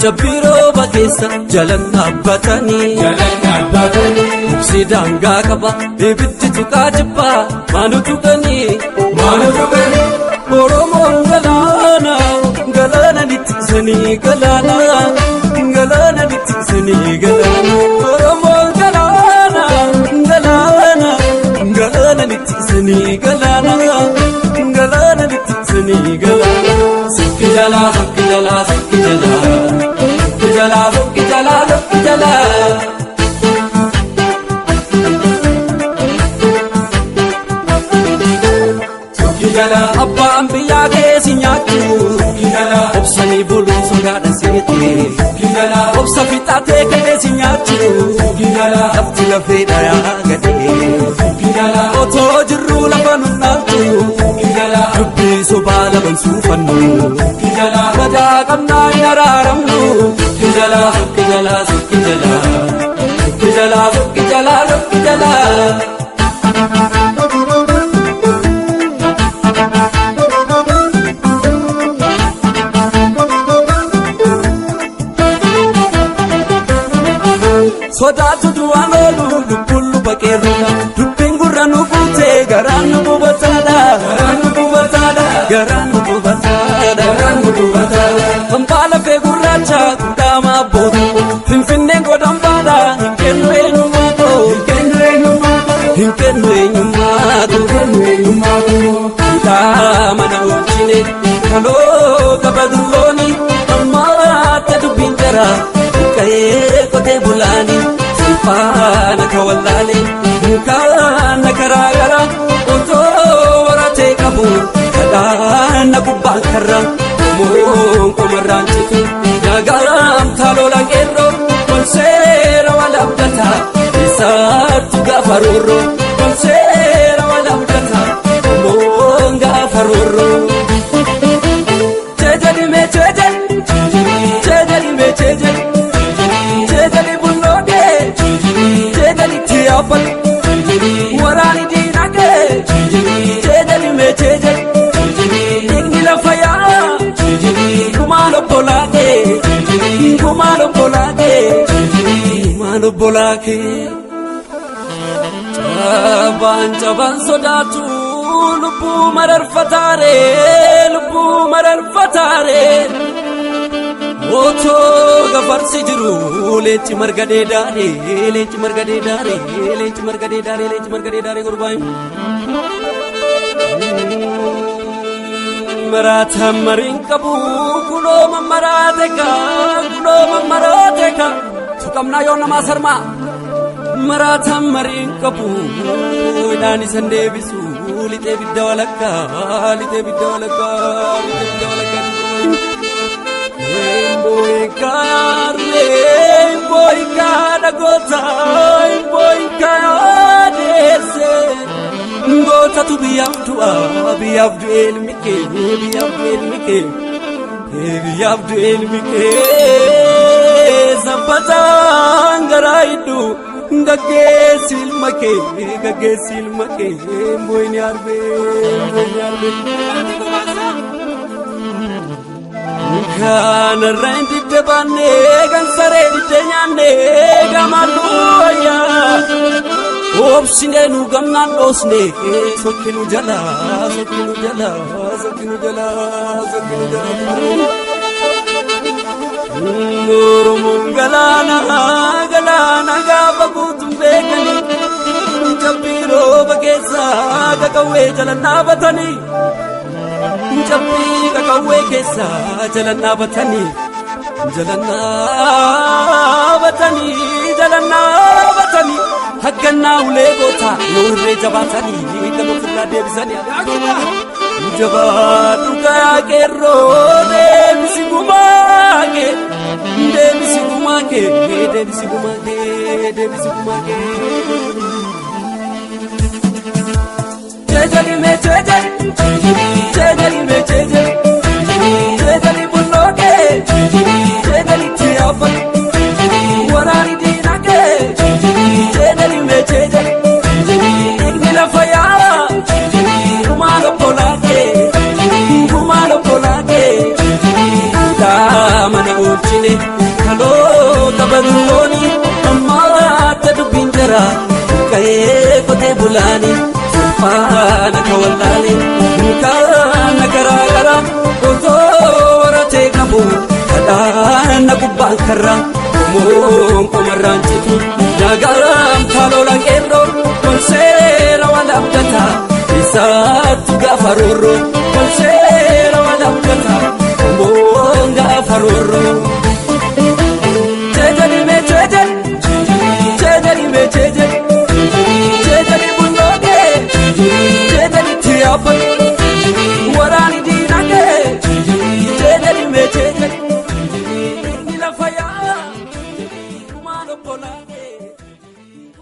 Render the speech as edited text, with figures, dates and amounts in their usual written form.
Cabbii rooba keessa jalan dhaabbatanii. Jalan dhaabbatanii. Obsi daangaa qaba ibiddi tuqaa jibbaa maanu tuqanii. Maanu tuqanii. Oromoon galaana galaana littisanii galaana galaana littisanii galaana. Oromoon galaana galaana galaana littisanii galaana galaana littisanii galaana. Sukki jalaa sukki jalaa sukki jalaa sukki jalaa sukki jalaa sukki jalaa. Sukki jalaa. Abbaan biyyaa keessi nyaachuu Sukki jalaa. obsanii buluun sodaadha seete. Sukki jalaa. Obsa fixatee keessi nyaachuu Sukki jalaa. lafti lafee dhayaa gadee. Sukki jalaa. Otoo jirruu lafa nu dhaaltu Sukki jalaa. dubbii sobaa laban suufannu. Sukki jalaa. Badaa qabnaa hin araaramnu. Sukki jalaa. Sukki jalaa sukki jalaa sukki jalaa sukki jalaa sukki jalaa. Sodaatu du'aan oolu lubbuun luba qeerroodha. Dubbiin gurra nu buutee garaan nu bubataadha. Garaan nu gubataadha. Garaan nu bubataadha. Garaan nu gubataadha. Hambaa lafee gurraacha guddaa abboota. Finfinneen godhan baadha hin kennu eenyummaa koo. Kennu eenyummaa koo. Hin kennu eenyummaa koo. Kennu eenyummaa koo. Hidhaa mana oolchine kaloo qaba dullooni ammaatti dubbiin jara buqqa'ee qotee bulaani sulfaana ka wallaale mukaana karaa gara otoo waratee qabu kadhaana gubbaan karra qomoon qomarraan citu nagaam taalola qeerroo wal seera wal abdata isaattu gaafa roorroo wal seera wal abdata qomoon gaafa roorroo. Jejeli me jejeli, jejeli me jejeli, jejeli bulloodhe, jejeli tiyaafal, waraani diinagee, jejeli me jejeli, dhiigni lafa yaa'a, kumaan obbolaakee, kumaan obbolaakee, kumaan obbolaakee. Cabaan cabaan sodaatu lubbuu mararfataaree lubbuu mararfataaree otoo gafarsi jiru leenci marga dheedaaree leenci marga dheedaaree leenci marga dheedaaree leenci marga dheedaaree gurbaan. Maraataan mariin qabu kunoo mammaraate kaa kunoo mammaraate kaa tuqamnaa yoo namaa sarmaa. Maraataan mariin qabu hidhaan isan deebisu lixee bidda walakkaa lixee bidda walakkaa lixee bidda walakkaa. Boyikaarree boyikaa dhagoota boyikaa deesse gootatu biyyaaf du'a biyyaaf du'e ilmi kee biyyaaf du'e ilmi kee biyyaaf du'e ilmi kee sabbataan garaa hidhu gaggeessi ilma kee gaggeessi ilma kee boyini arbee boyini arbee. Kanarra hin didde baannee kan saree didde nyaannee gamalluu wayyaa. Obsinee nu gamnaan dhoosne sokkinu jala sokkinu jala sokkinu jala sokkinu jala. Oromoon galaana galaana gaafa guutuun beekanii cabbii rooba keessa qaqawwee jala dhaabatanii. Cabbii qaqawwee keessa jala dhaabatanii jala dhaabatanii jala dhaabatanii haggannaa ulee goota yoo irree jabaatanii kan ofirraa deebisanii. Jabaadhu kayaa qeerroo deebisi gumaa kee deebisi gumaa kee deebisi gumaa kee deebisi gumaa kee. Jejeli me jejeli, jejeli me jejeli, jejeli bulloodhe, jejeli tiyaafal, waraani diinagee, jejeli me jejeli, dhiigni lafa yaa'a, gumaan obbolaakee, gumaan obbolaakee, mana oolchine. garaa buqqa'ee qotee bulaanii salphaan akka wallaalee dunkaana garaa garaa otoo baratee qabu kadhaana gubbaan karraa qomoon qomarraan citu nagaan taalola qeerroo kun seera wal abdataa isaattu gaafa roorroo.